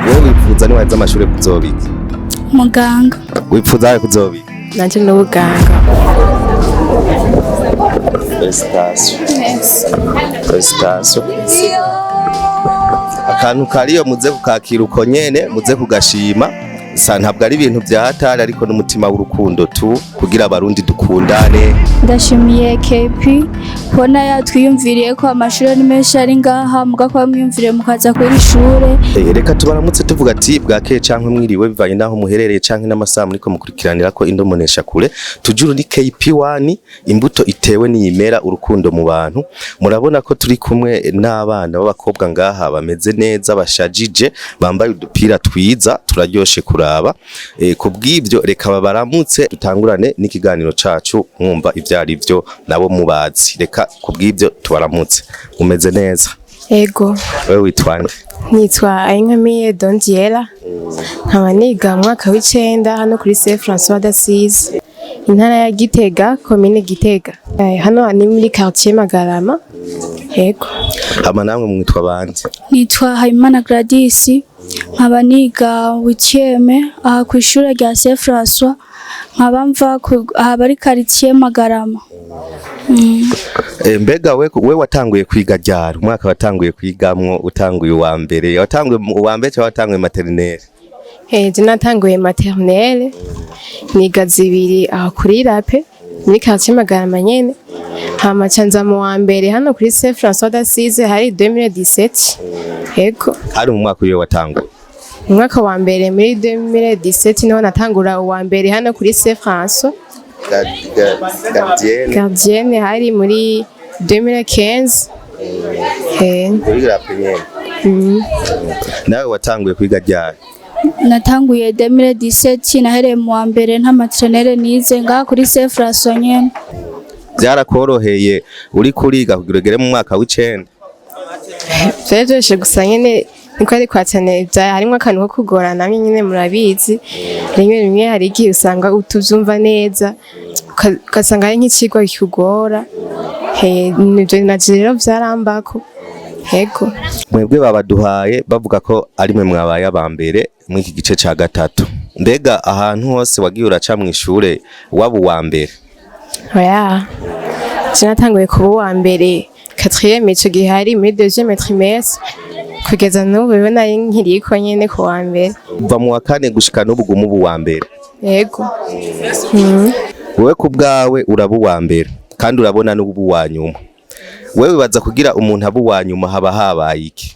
Wowe wifuza niwaheza amashuri kuzobika? Muganga. Wifuza aho kuzobika? Nanje n'ubuganga. Félicitations. Félicitations. Akantu kariyo muze kukakira uko nyene, muze kugashima. Sa ntabwo ari ibintu vya hatari, ariko n'umutima w'urukundo tu kugira Abarundi dukundane. Ndashimiye KP kubona yatwiyumviriye ko amashuri ni menshi ari ngaha, muga kuba mwiyumviriye mukaza kuri iri shure. Reka tubaramutse tuvuga ati bwakeye canke mwiriwe, bivanye naho muherereye canke n'amasaha muriko mukurikiranira ko indomonesha kure. Tujuru ni KP1, imbuto itewe niyimera urukundo mu bantu. Murabona ko turi kumwe n'abana b'abakobwa ngaha bameze neza, bashajije, bambaye udupira twiza turaryoshe kuraba. Kubw'ivyo reka babaramutse, dutangurane n'ikiganiro cacu, mwumva ivyari vyo nabo mubazi. Reka kubw'ivyo tubaramutse. Mumeze neza? Ego. Wewe witwa nde? Nitwa Ayinkamiye Dondiela, nkaba niga mu mwaka w'icenda hano kuri Saint François d'Assise, intara ya Gitega, komine Gitega. Hano ni muri quartier Magarama. Ego. Hama namwe mwitwa bande? Nitwa Habimana Gladys, nkaba niga huitième aha kw'ishure rya Saint François, nkaba mva aha bari quartier Magarama. Mbega we watanguye kwiga ryari? Umwaka watanguye kwigamwo, utanguye uwa mbere, watanguye uwa mbere cyangwa watanguye maternelle? Je natanguye maternelle, niga zibiri aho kuri Rape muri quartier Magarama nyene, hama ca nza mu wa mbere hano kuri Saint François d'Assise, hari 2017. Ego. Hari mu mwaka uyo watanguye? Umwaka wa mbere muri 2017 niho natangura uwa mbere hano kuri Saint François. Gardienne? Gardienne hari muri 2015. Kuri Rape nyene. Nawe watanguye kwiga ryari? Natanguye 2017, nahereye mu wa mbere, nta maternelle nize, ngaha kuri Saint François nyene. Byarakoroheye uri kuriga kugira ugere mu mwaka w'icenda? Vyari vyoroshe, gusa nyene niko ari kwatane vya harimwo akantu ko kugorana nyene, murabizi, rimwe rimwe hari igihe usanga utuvyumva neza, ugasanga hari nk'icigwa kikugora. Nivyo navyo rero vyarambako. Ego. Mwebwe babaduhaye bavuga ko ari mwe mwabaye aba mbere muri iki gice ca gatatu. Mbega ahantu hose wagiye uraca mw'ishure waba uwa mbere? Oya, je natanguye kuba uwa mbere quatrième, ico gihe hari muri deuxième trimestre, kugeza n'ubu rero nari nkiriko nyene ku wa mbere. Kuva mu wa kane gushika n'ubu guma uba uwa mbere? Yego. Wewe ku bwawe uraba uwa mbere kandi urabona n'ubu uwa nyuma. Wewe wibaza kugira umuntu aba uwa nyuma haba habaye iki?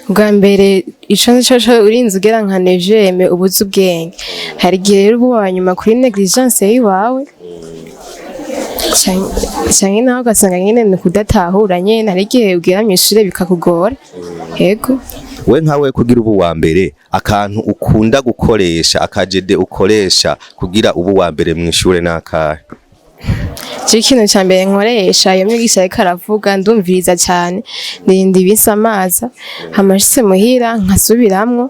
Bwa mbere ico nico co urinze ugera nka neuvième ubuze ubwenge. Hari igihe rero uba uwa nyuma kuri négligence yiwawe, canke nawe ugasanga nyene ni ukudatahura nyene. Hari igihe ugera mw'ishure bikakugora. Yego. We nkawe kugira ubu uwa mbere, akantu ukunda gukoresha, akajede ukoresha kugira ubu uwa mbere mw'ishure n'akahe? Je ikintu ca mbere nkoresha, iyo mwigisha ariko aravuga ndumviriza cane, nirinda ibisamaza, hama nshitse muhira nkasubiramwo,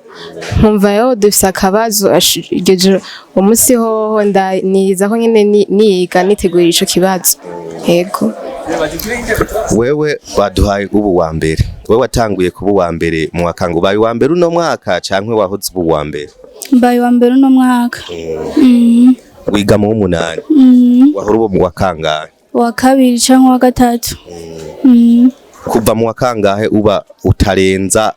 nkumva yo dufise akabazo iryo joro umunsi hoho nizako nyene niga nitegurira ico kibazo. Yego. Wewe baduhaye ubu uwa mbere, wewe watanguye kuba uwa mbere mu wa kangahe? Ubaye uwa mbere uno mwaka canke wahoze uba uwa mbere? Mbaye uwa mbere uno mwaka. Wiga mu w'umunani? Mm. Wahora uba mu wa kangahe? Uwa kabiri canke uwa gatatu. Kuva mu wa kangahe uba utarenza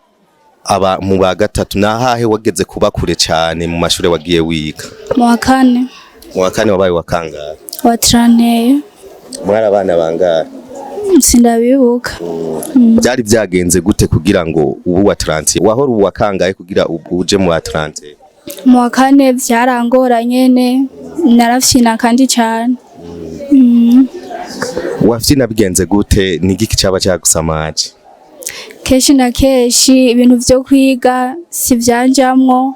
aba mu ba gatatu? Nahahe wageze kuba kure cane mu mashure wagiye wiga? Mu wa kane. Mu wa kane wabaye wa kangahe? Wa trente. Mwari abana bangahe? Sindabibuka. Byari byagenze gute kugira ngo ubu wa 30? Wahora ubu wa kangahe kugira uje mu wa 30? Mu wa kane vyarangora nyene, narafyina kandi cane. Wafyina bigenze gute? Ni igiki caba cagusamaje? Kenshi na kenshi ibintu vyo kwiga si vyanjamwo,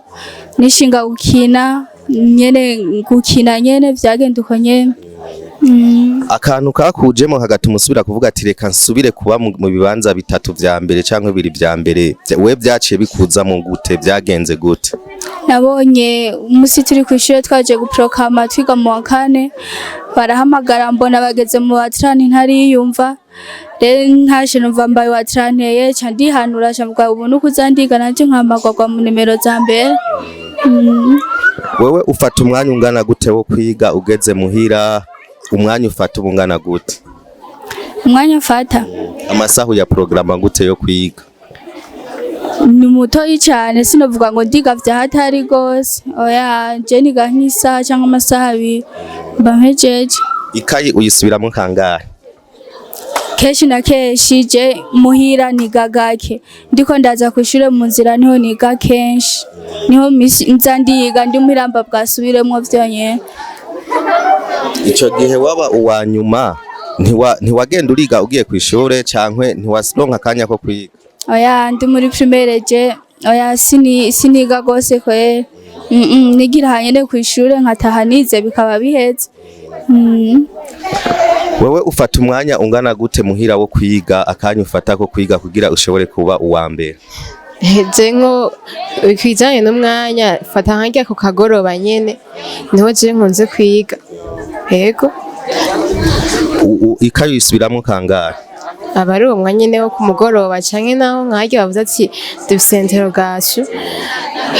nishinga gukina nyene, gukina nyene vyagenda uko nyene. Akantu kakujemo kagatuma usubira kuvuga ati reka nsubire kuba mu bibanza bitatu vya mbere canke bibiri vya mbere, we vyaciye bikuzamo gute? Vyagenze gute? Nabonye umunsi turi kw'ishure twaje guprokama twiga mu wa kane, barahamagara mbona bageze mu wa trente ntariyumva. Rero ntashe numva mbaye wa trente, ca ndihanura, ca mvuga ubu nukuza ndiga nanje nkahamagagwa mu nimero za mbere. Wewe ufata umwanya ungana gute wo kwiga ugeze muhira? Umwanya ufata uba ungana gute? Umwanya mfata? Amasaha ya programa gute yo kwiga? Ni mutoyi cane, sinovuga ngo ndiga vya hatari gose, oya. Je niga nk'isaha canke amasaha 2 mba mpejeje. Ikayi uyisubiramwo kangahe? Kenshi na kenshi je muhira niga gake, ndiko ndaza kw'ishure mu nzira niho niga kenshi, niho misi nza ndiga ndi muhira mba bwasubiremwo vyonyene. Ico gihe waba uwa nyuma, ntiwagenda uriga ugiye kw'ishure cankwe ntiwasironka akanya ko kwiga? Oya, ndi muri primaire je oya, siniga gose kweri. Nigira hanyene kw'ishure nkataha nize bikaba biheze. Wewe ufata umwanya ungana gute muhira wo kwiga, akanya ufata ko kwiga kugira ushobore kuba uwa mbere? Je nko kwijanye n'umwanya fata nkarya ku kagoroba nyene niho je nkunze kwiga, yego. Ikayi uyisubiramwo kangahe? Aba ari uwo mwanya nyene wo ku mugoroba canke naho nkarya bavuze ati dufise interrogation,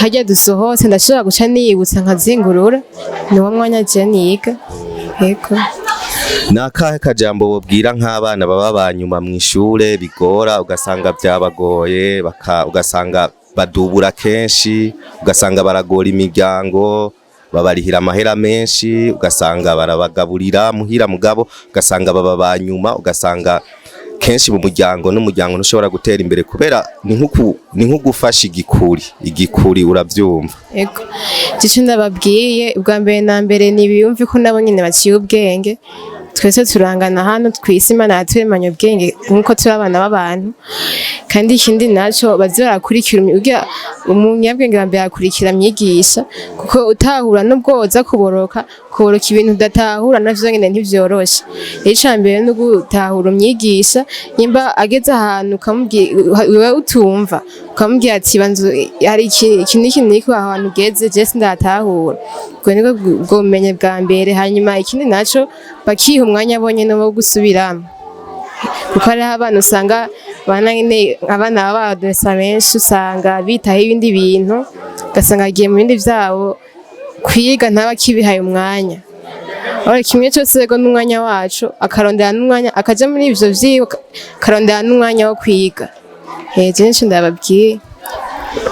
harya dusohotse ndashobora guca niyibutsa nkazingurura, niwo mwanya je niga, yego. Ni akahe kajambo wobwira nk'abana baba ba nyuma mw'ishure, bigora, ugasanga vyabagoye, ugasanga badubura kenshi, ugasanga baragora imiryango, babarihira amahera menshi, ugasanga barabagaburira muhira, mugabo ugasanga baba ba nyuma, ugasanga kenshi mu muryango n'umuryango ntushobora gutera imbere kubera ni nk'ugufasha igikuri, igikuri uravyumva? Ego, ico ndababwiye ubwa mbere na mbere ni biyumve ko nabo nyene baciye ubwenge. Twese turangana hano tw'isi, Imana yaturemanye ubwenge nkuko turi abana b'abantu. Kandi ikindi naco, baze barakurikira urya umunyabwenge wa mbere akurikira myigisha, kuko utahura nubwo woza kuboroka, kuboroka ibintu udatahura navyo nyene ntivyoroshe. Rero ica mbere ni ugutahura umyigisha, nimba ageze ahantu ukamubwira wewe utumva, ukamubwira ati banzu hari iki n'iki n'iki, aho hantu ugeze je sindatahura. Ubwo nibwo bwo bumenyi bwa mbere. Hanyuma ikindi naco, bakiha umwanya bonyene wo gusubiramwo, kuko hariho abana usanga bana nyene, abana baba adolescents benshi usanga bitaho ibindi bintu, ugasanga agiye mu bindi vyabo, kwiga ntaba akibihaye umwanya. Ora kimwe cose rego n'umwanya waco, akarondera n'umwanya akaja muri ivyo vyiwe, akarondera n'umwanya wo kwiga. Je nico ndababwiye.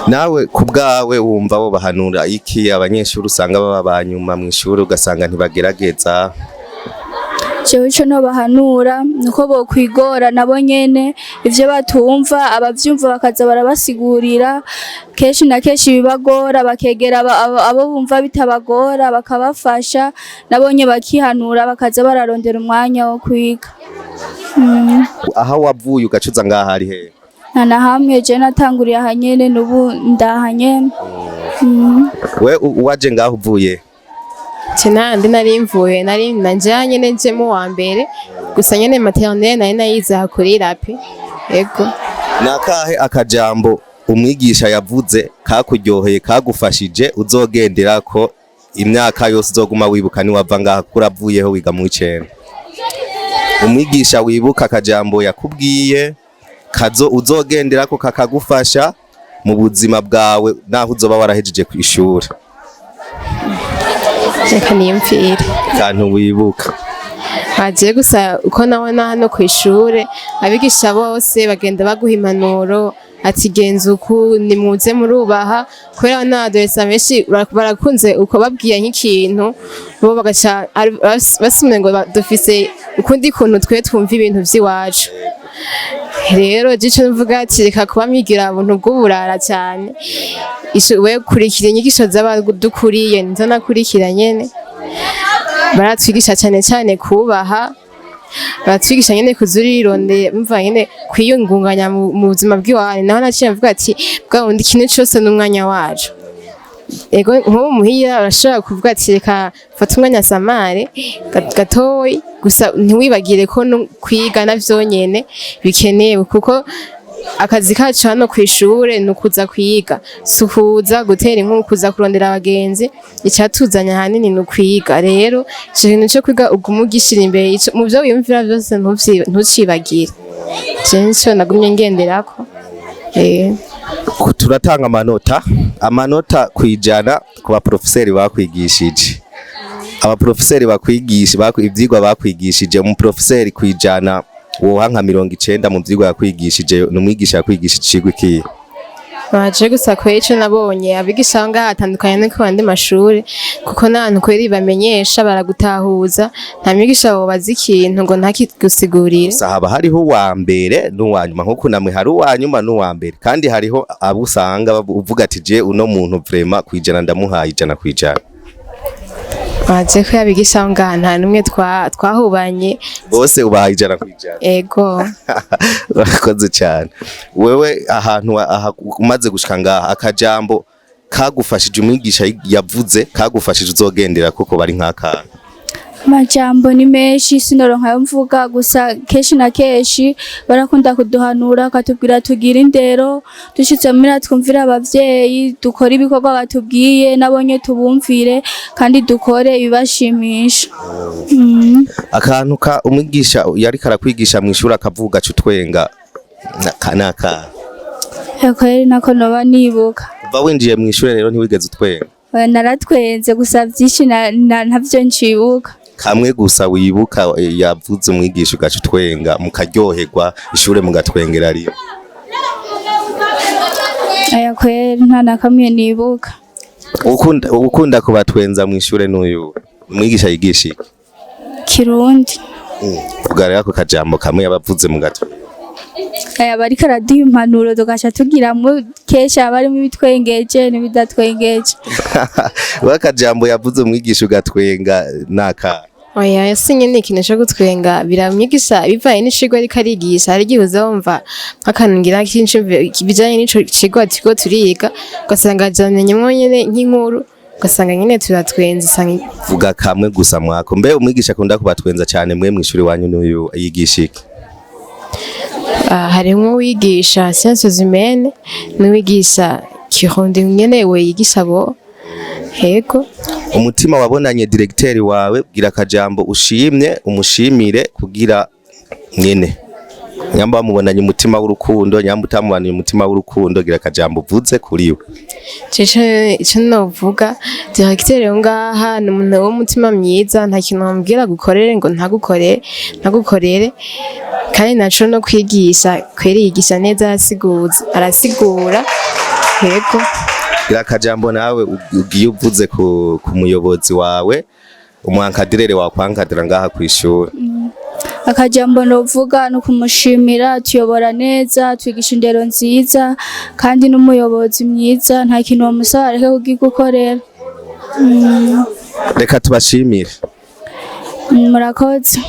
Nawe ku bwawe wumva bo bahanura iki abanyeshuri usanga baba ba nyuma mw'ishuri, ugasanga ntibagerageza? Jewe ico nobahanura nuko bokwigora nabo nyene, ivyo batumva abavyumva bakaza barabasigurira. Kenshi na kenshi bibagora bakegera abo bumva bitabagora bakabafasha, nabo nyene bakihanura bakaza bararondera umwanya wo kwiga. Aho wavuye ugacuza ngaha ari hehe? Nta na hamwe, je natanguriye aha nyene, n'ubu ndaha nyene. We waje ngaho uvuye? Je nandi nari mvuye, nari nanje nyene nje mu wa mbere, gusa nyene maternelle nari nayize aha kuri rapi, ego. Ni akahe akajambo umwigisha yavuze kakuryoheye, kagufashije, uzogenderako imyaka yose, uzoguma wibuka niwava ngaha, kuko uravuyeho wiga mu w'icenda? Umwigisha wibuka akajambo yakubwiye kazo uzogenderako kakagufasha mu buzima bwawe naho uzoba warahejeje kw'ishuri. Reka niyumvire. Kantu wibuka. Bagiye gusa uko nabona hano kw'ishure abigisha bose bagenda baguha impanuro ati genza uku, nimuze murubaha, kubera n'abadolescents benshi barakunze uko babwiye nk'ikintu bo bagaca basumye ngo dufise ukundi kuntu twe twumva ibintu vy'iwacu. Rero jico mvuga ati reka kuba mwigira ubuntu bw'uburara cyane. We kurikira inyigisho z'abadukuriye, nizo nakurikira nyene. Baratwigisha cyane cyane kubaha, baratwigisha nyene kuzurirondera, mva nyene kwiyungunganya mu buzima bw'iwanyu. Naho naciye mvuga ati bwa bundi ikintu cose n'umwanya waco. Ego, nk'ubu muhira urashobora kuvuga ati reka fata umwanya samare gatoyi, gusa ntiwibagire ko no kwiga navyo nyene bikenewe, kuko Akazi kacu hano kw'ishure ni ukuza kwiga, si ukuza gutera inkuru, kuza kurondera abagenzi. Icatuzanye ahanini ni ukwiga. Rero ico kintu co kwiga uguma ugishira imbere mu vyo wiyumvira vyose, ntucibagire. Je nico nagumye ngenderako. Turatanga amanota kwijana ku baprofeseri bakwigishije, abaprofeseri bakwigisha ivyigwa bakwigishije. Umuprofeseri kwijana woha nka 90 mu vyigwa yakwigishije, ni umwigisha yakwigishije icigwa ikihe? Baje gusa kweri, ico nabonye, abigisha aho ngaha hatandukanye no ku yandi mashuri, kuko n'ahantu kweri bamenyesha, baragutahuza. Nta mwigisha wobaza ikintu ngo ntakigusigurire. Gusa haba hariho uwa mbere n'uwa nyuma, nkuko namwe hari uwa nyuma n'uwa mbere, kandi hariho abo usanga uvuga ati: "Je uno muntu vraiment kwijana ndamuhaye 100%." Baje ko abigisha aho ngaha nta n'umwe twahubanye. Bose ubahaye 100%? Ego. Urakoze cyane. Wewe ahantu aha umaze gushika ngaha, akajambo kagufashije umwigisha yavuze kagufashije uzogendera koko bari nk'akana? Amajambo ni menshi, sinoronka ayo mvuga. Gusa kenshi na kenshi barakunda kuduhanura, bakatubwira tugire indero, dushitse muhira twumvire abavyeyi, dukore ibikorwa batubwiye, nabonye tubumvire, kandi dukore ibibashimisha. Akantu ka umwigisha yariko arakwigisha mw'ishuri akavuga cutwenga naka? Kweri nako noba nibuka. Kuva winjiye mw'ishure rero ntiwigeze utwenga? Oya, naratwenze, gusa vyinshi ntavyo ncibuka. Kamwe gusa wibuka, yavuze umwigisha ugaca utwenga, mukaryoherwa ishure mugatwengera rimwe. Aya kweri nta na kamwe nibuka. Ukunda kubatwenza mw'ishure n'uyu umwigisha yigisha iki? Kirundi. Vuga rero ako kajambo kamwe yabavuze mugatwenga. Aya bariko araduha impanuro, tugaca tugiramwo, kenshi haba harimwo ibitwengeje n'ibidatwengeje. Akajambo yavuze umwigisha ugatwenga naka? Oya, si nyene ikintu co gutwenga biramwigisha bivanye n'icigwa ariko arigisha. Hari igihe uza wumva nk'akantu ngira bijanye n'ico cigwa turiko turiga, ugasanga ajanyemwo nyene nk'inkuru, ugasanga nyene turatwenze, usanga. Vuga kamwe gusa mwako. Mbe umwigisha akunda kubatwenza cyane mwe mw'ishuri wanyu n'uyu yigisha iki? Ah, harimwo uwigisha sciences humaines n'uwigisha Kirundi nyene, we yigisha bo hego. Umutima wabonanye directeur wawe, bwira akajambo ushimye umushimire, kugira nyene nyamba wamubonanye umutima w'urukundo, nyamba utamubonanye umutima w'urukundo, gira akajambo uvuze kuri we. Ico novuga, directeur yo ngaha ni umuntu w'umutima mwiza. Nta kintu wamubwira gukorere ngo ntagukorere. Kandi naco no kwigisha kweri yigisha neza, arasiguza, arasigura, yego. Gira akajambo nawe ugiye uvuze ku muyobozi wawe, umu encadreur wawe kwankadira ngaha kw'ishuri. Akajambo novuga no kumushimira, tuyobora neza, twigisha indero nziza, kandi n'umuyobozi mwiza, nta kintu bamusaba areke kugigukorera. Reka tubashimire. Murakoze.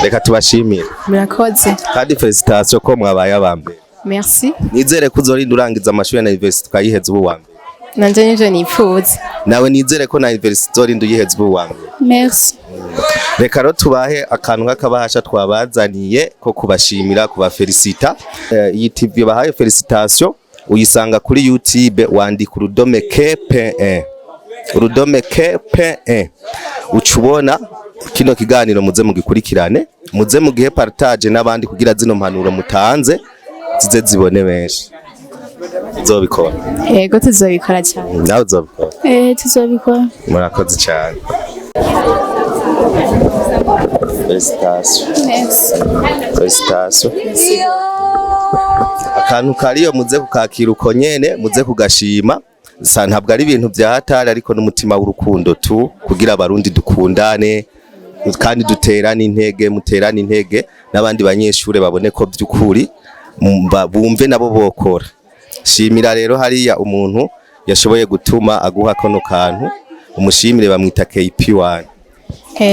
Reka tubashimire. Murakoze. Kandi félicitations ko mwabaye abambere. Merci. Nizere ko uzorinda urangiza amashuri na university ukayiheza ubu wa mbere. Nanje nivyo nipfuza. Nawe nizere ko na university uzorinda uyiheza ubu wa mbere. Merci. Reka rero tubahe akantu k'akabahasha twabazaniye ko kubashimira, kubafelicita. Iyi TV bahaye félicitation uyisanga kuri YouTube, wandika urudome KP1, urudome KP1, uca ubona kino kiganiro. Muze mugikurikirane, muze mugihe partage n'abandi kugira zino mpanuro mutanze zize zibone benshi. Uzobikora? Yego, tuzobikora cyane. Nawe uzobikora? Eh, tuzobikora. Murakoze cyane, félicitations. Merci. Félicitations. Akantu kariyo muze kukakira uko nyene, muze kugashima. Sa ntabwo ari ibintu vya hatari, ariko n'umutima w'urukundo tu, kugira abarundi dukundane kandi duterane intege, muterane intege n'abandi banyeshure babone ko by'ukuri bumve nabo bokora. Shimira rero hariya umuntu yashoboye gutuma aguha kano kantu, umushimire, bamwita KP1.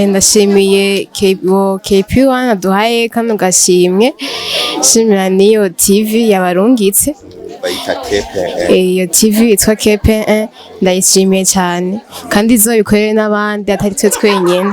Ndashimiye KP1 aduhaye kano gashimwe, shimira n'iyo TV yabarungitse. Bayita KP1. Iyo TV yitwa KP1 ndayishimiye cyane, kandi izobikorere n'abandi atari twe twenyene,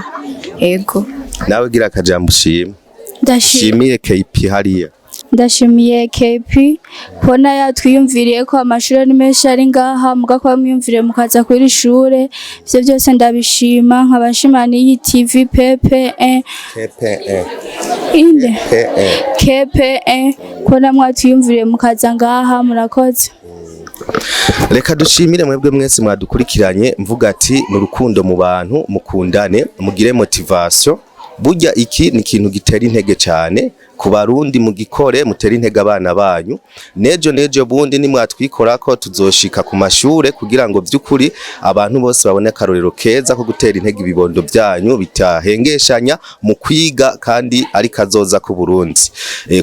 yego. Nawe gira akajambo ushima. Ndashimye. Shimire KP hariya. Ndashimiye KP kubona yatwiyumviriye ko amashuri ni menshi ari ngaha, muga kuba mwiyumviriye mukaza kuri iri shure, ivyo byose ndabishima. Nkaba nshima n'iyi TV PPE. KPE. Inde. PE. KPE, kubona mwatwiyumviriye mukaza ngaha, murakoze. Reka dushimire mwebwe mwese mwadukurikiranye. Mvuga ati ni urukundo mu bantu, mukundane, mugire motivation. Burya iki ni ikintu gitera intege cyane ku Barundi, mugikore, mutere intege abana banyu. Nejo nejo bundi nimwatwikora ko tuzoshika ku mashure kugira ngo vy'ukuri abantu bose babone akarorero keza ko gutera intege ibibondo byanyu bitahengeshanya mu kwiga, kandi ari kazoza ku Burundi.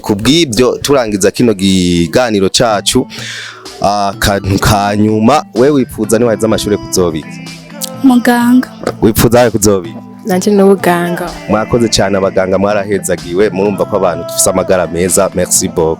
Kubw'ibyo turangiza kino kiganiro cacu, akantu ka nyuma, we wipfuza niwaheza amashure kuzobika? Muganga. Wipfuza wawe kuzobika? Nanje n'ubuganga. Mwakoze cyane abaganga, mwarahezagiwe. Murumva ko abantu dufise amagara meza. Merci beaucoup.